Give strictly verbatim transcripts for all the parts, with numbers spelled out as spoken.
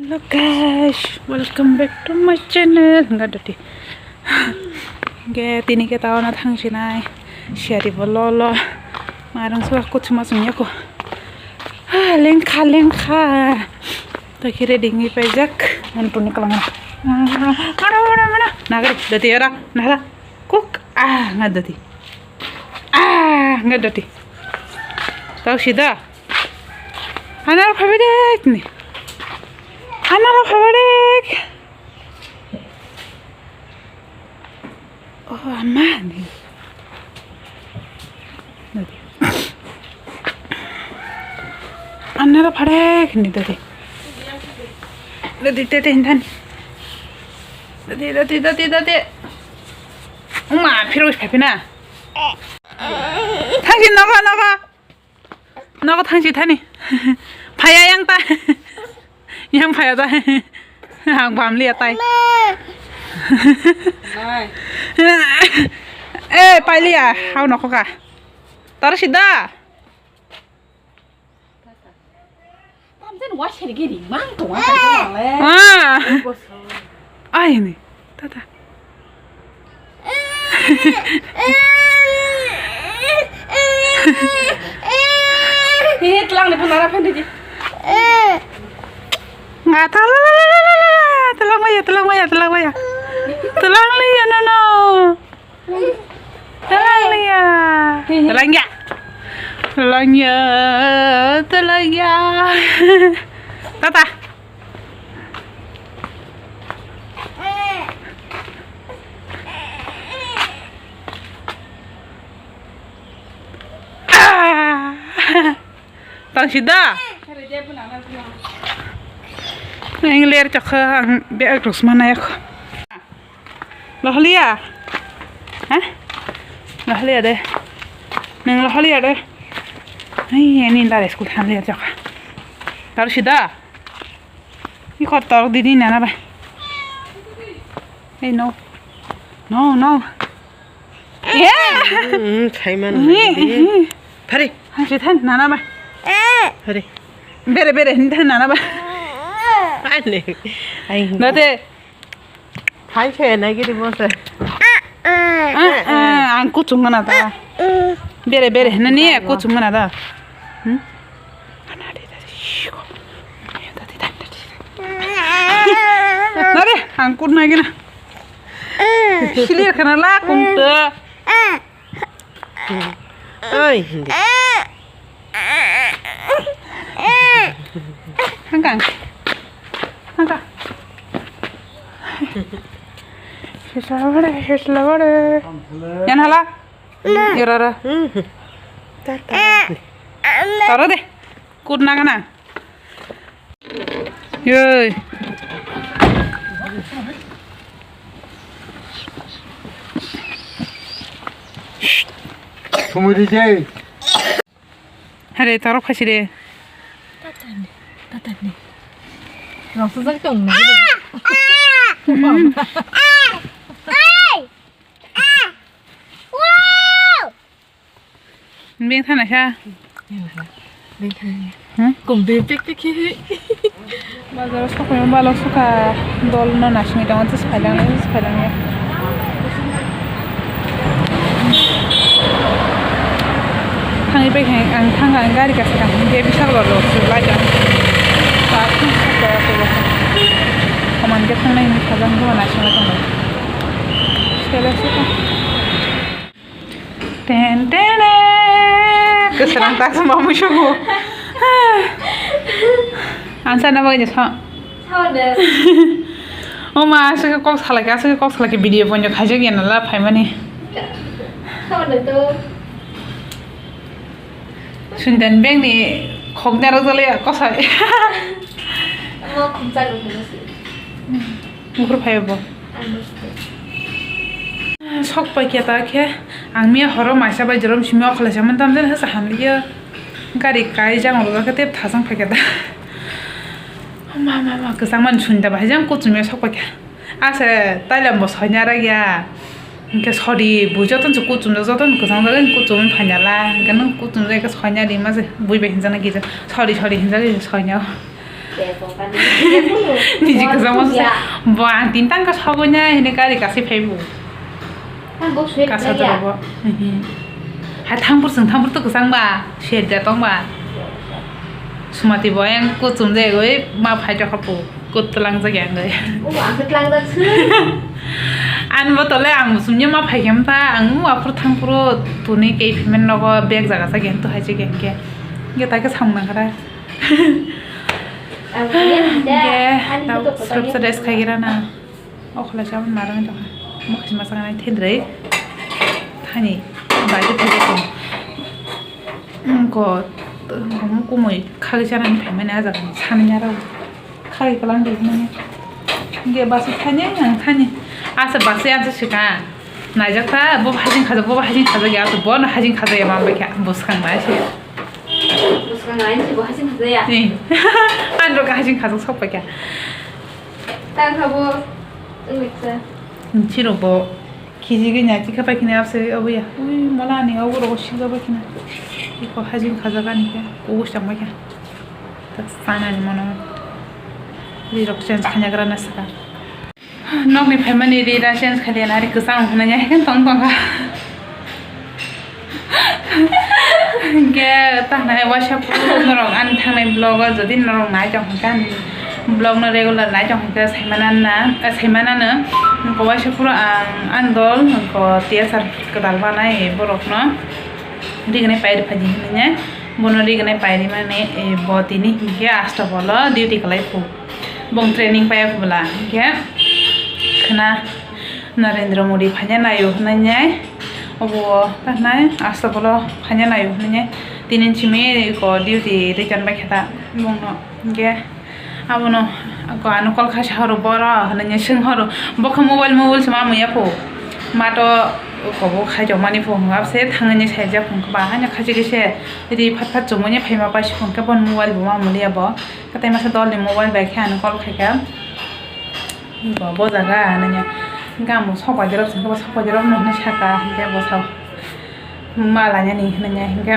Hello guys, welcome back to my channel. Hingga doti. Ge tini ke tawana thang sinai. Siari bo lo lo. Marang suwa kuchuma sumya ko. Ah, lengkha, lengkha. To khe ready ngi paijak. Nang tuni kalang. Mana, mana, mana. Nagari, doti ora. Nara. Kuk. Ah, nga doti. Ah, nga doti. Tau sida. Anar phabedek ni. Anar phabedek. Oh, ama ni. Anar phabedek ni doti. Doti, doti, doti, doti. Doti, doti, doti, doti. Uma, phiro phapina. Thangsi nogo, nogo. Nogo thangsi thani. Phaya yang ta. Yang phaya ta. Ang bamliya tai. Eh, pailiya. Hau nokho ka. Tara sida. Tamjen wa sergi ri mang to wa ta le. Ah. Ai ni. Tata. He, he, tlang ni pun ara phan di. Nga ta la la la la la la. Tlang maya, tlang maya, tlang maya. Tlang liya no no. Tlang liya. Tlang ya. Tlang ya. Tlang ya. Tata. Ah. Tang sida. Ang ler chakha ang bag rok sma nai kho. Lohliya. Ha? Lohliya de. Nang lohliya de. Ai ani lar school thangliya chakha. Tar sida. Ni kotor didi nana bai. Hey, no. No, no. Yeah. Hmm, thaiman. Phari. Hai, si than nana bai. Phari. Bere, bere, hin than nana bai. Ai ne. Ai. Nate. Hai se na gidi bose. Ah, ah, ang kuchung mana ta. Bere, bere, nani kuchung mana ta. Hmm? Nare, ang kut nai gina. Silir kana la kung ta. Oi, hindi. Hangkang. Hangkang. Sisla bare, sisla bare. Yan hala. Irara. Tara de. Kut na kana. Yoi. Sumudi jai. Hare, taro khasi de. Tatani, tatani. Roksa jak tong na. Beng thana kha. Beng thana. Hmm? Kum de pik pik hi. Bazar o sokoi ma balok sukha dol no nasing tongo, just phailang lai, just phailang lai. Thangwi pai khe ang thangkha, ang gari kaisa thang khe bisal rok se lai jang. Ba thang sa kora kora. Koman khe thangnai hinwi sajak, bo nasing tongo. Sele sukha. Ten, ten, ten. Kwsarang tak sama musugo. Ang sana bagwi sa. Sao de. O ma, aswk kok salai khe, aswk kok salai khe video ponjo khaijak ya nala phaimani. Sao de to. Sundan bengni khok narwk jalai kosai. Mo khumsa rok mo se. Bukhur phaibo. Sok paikya ta khe, ang miya horo maisa bai jorom simi o khwlaisa man tamjani hasa hamliya. Gari kai jang rwjak khe tep thajang phaikya ta. Ma, ma, ma, kwchang mani suni ta bahai jang kuchumya sok paikya. Ase tailam bo soina ragya. Hingke sori bo joto se kuchumjak, joto no kwchang jagani kuchumwi phainala. Hingke nang kuchumjak khe soina ri ma se bui bai hinjakna kisa. Sori, sori hinjak khe soina. Niji kwchangma se bo ang tin tang ka sogwi na hini gari kasi phaibu. Kasi rwbo. Hai thangpur chwng thangpur to kwchang ba, sher da tong ba. Sumati bo yang kuchum de goi ma phai to khapu. Kut tlang jak yang goi. O, ang kut tlang jak se. An bo tole ang musum nya ma phai khem ta, ang aphur thangpuro tuni kei phimen nogo bag jaga sa gen to hai se gen ke. Ge ta ke samung nang kara. Ang kaya hada, Ge, ani tau kutuk kutuk srap ni sa dress khai gira na. O kholai sa marang to. Mo khasima sa ngai thedrei. Thani, bai to thedrei ko. Ko, ko kumui khagi sa nang phaimani ajak sani aro. Khagi kalang di nani. Ge basi thani, ang thani. Asa basi ansa sika. Naijak ta, bo hajing khaja, bo hajing khaja ya, to bo no hajing khaja ya, ma bai kha, bo swkang nai se. Bo swkang nai se, bo hajing khaja ya. Ni. An ro hajing khaja sok pai kha. Ta kha bo, wngwi kha. Chiro bo, khiji gwi nai, chikha pai khina apse, obo ya. Ui, mola ani, obo ro siga pai khina. Iko hajing khaja gani kha, ko swkang pai kha. Tak sana ni mono. Ri rok change khanya gra na saka. Nokni phaimani ri da change khaliya na ri kwchang hwnwi ya, haikhe tong tong kha. Hwnkhe ta hwnai waisa phuru norok ani thangnai vlog o jodi norok nai tong hwnkhe ani vlog no regular nai tong hwnkhe saimanana, eh, saimanano. Hwnkhe waisa phuru ang ani dol hwnkhe T S R kwtal banai borokno rignai pairi phaidi hwnwi bono rignai pairi mani, eh, bo tini hwnkhe Astabolo duty kwlai phu. Bong training paiya kubla, hingke khna Narendra Modi phaina naio hwnwi, obo ta hwnwi Astabolo phaina naio hwnwi, tini simi ko duty return bai khe ta bongno, hingke abono ko ano call kha sa horo boro hwnwi swng horo, bo khe mobile mobile se ma muya pho, mato kobo khaijak mani pho, hwnba se thangwi saijak phunukhe ba haino khachi khe se ri phat phat chumui phaima paisa phunukhe bo mobile bo ma muliya bo. Katai masa dolni mobile bai khe ano call khaikha. Bo, bo jaga nanya. Hingke amo sok pai dirok, hingke bo sok pai dirok no hinui saka, hingke bo sao. Ma lainani hinui ya, hingke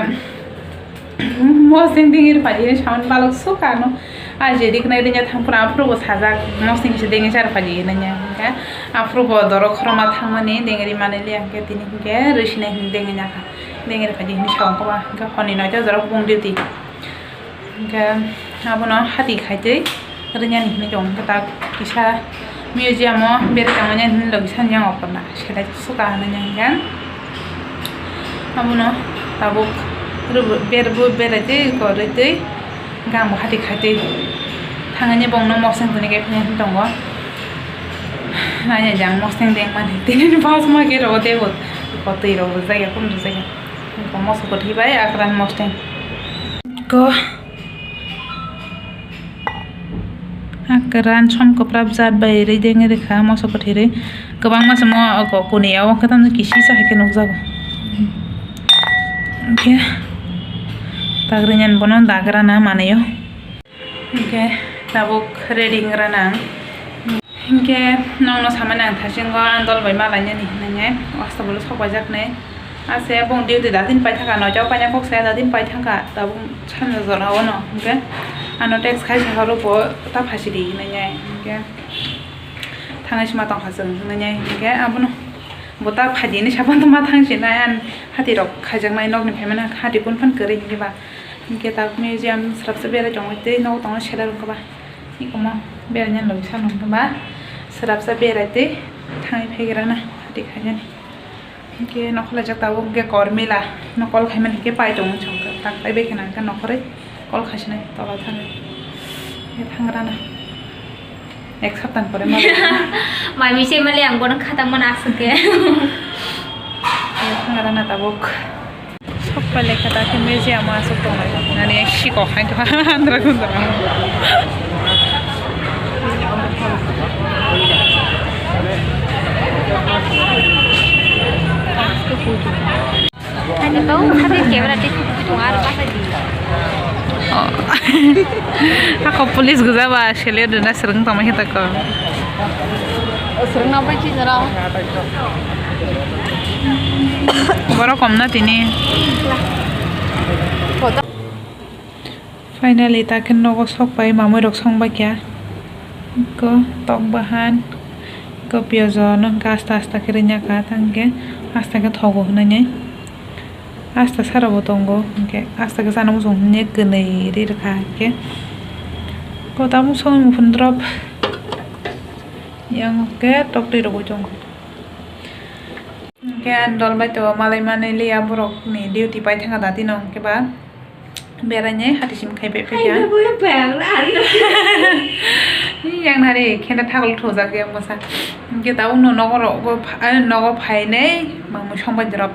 mosing dingir pai dini sound balok sukha no. A je dik nai rinya thang phuru aphuru bo sajak, mosing se dingir char pai di nanya, hingke aphuru bo dorok khorokma thangmani dingir mani liya, hingke tini hingke rwi sinai hingke dingir nyakha. Dingir pai di hinui sao, hingke honni noita jorok bung duty. Hingke abono hati khaitwi rwnyani hinwi tongo, hingke tak kisa museum o berai tongmani hinwi logi sani yang okorna selai suka hinwi hingke abono tabuk rwbo berbo berai twi korwi twi hingke ang bo hati khaitwi thangani bongno moseng toni khe phini tongo. Nanya jang moseng dengmani tini bas ma khe rogo tebo kotwi rok rwjak ya, kunu rwjak ya. Moso kwthwi bai akran moseng. Ko. Akran som kwprap jat bai rwi dengwi rwkha moso kwthwi rwi. Kwbangma se mo ko kuni ya o khe tamo kisi sa hai khe nukjago. Hingke tak rwinani bono dagra na manwi o. Hingke tabuk ready wngkha na ang. Hingke nokno samani ang thaisingo ang dol bai ma lainani hinwi Astabolo sok paijaknai. Ase bong duty datin paithaka noito paina kok saya datin paithaka tabuk sanja jora ono hingke ano text khai saka rok bo ta phasi di hinwi hingke thangai sima tongkha chwng hinwi hingke abono bo ta phai di hinwi sapan tongma thang sinai ang hati rok khaijaknai nokni phaimani hati phunphang kwrwi hingke ba. Hingke tak museum srapsa berai tongo tei nogo tongo sela rwngkha ba. Ikomo berai nani logi sano hingke ba srapsa berai tei thangwi phaigra na hati khainani. Hingke nokolaijak tabuk hingke Kormila no call khaimani hingke pai tongo chwng tak tai bai kheno hingke nokhoroi call khaisinai tola thangwi hingke thangra na. Ek saptang pore ma. Mai mi se mali ang bono khatang mano aswk khe. Thang rana tabuk. Sok pai lekha ta khe museum aswk tongnai. Nani sikok hai to andra gundra. Ani bau hati camera tei kutung aro kasai di. Ako police gwja ba sele dena swrwng tongma khe tako. Swrwng na bai chi jora. Borok kom na tini. Photo. Finally, ta khe nogo sok pai mamui rok song bai kha. Ko tok bahan, ko piyaj no hwnkhe asta asta khe rwnya kha, tang khe asta khe thogo hwnwi. Asta sara bo tongo, hwnkhe asta khe chana muchung hwnwi kwnwi ri rwkha, hwnkhe ko tabuk songwi muphun drop. Yang khe tok twi rogwi tongo. Hwnkhe ani dol bai to malai manwi liya borok ni duty pai thangkha da tino hwnkhe ba. Berainai hati sim khai bai phaikha. Yang nari khenda thagol thojak yang bwsa. Hwnkhe tabuk no nogo rogo pha-, nogo phainai mamui song bai drop.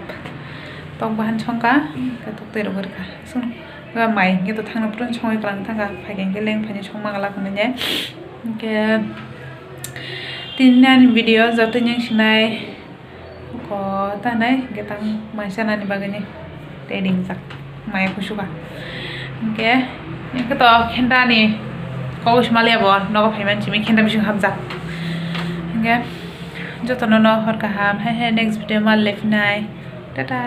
Tok bahan songkha, hwnkhe tok twi rogwi rwkha. Sung, ba mai hwnkhe to thangna phuru songwi kwlang thangkha. Phaikha hwnkhe leng phainai song ma glak hwnwi ne. Hwnkhe tini ani video joto yang sinai. Ko tanai hwnkhe tang mai chanani bagwini ready wngjak maya kusuga. Hwnkhe hwnkhe to khendani kok sima liya bo nogo phaiman simi khenda bising hapjak. Hwnkhe jotono no hor kaham, hai hai next video mal lephinai. Tata.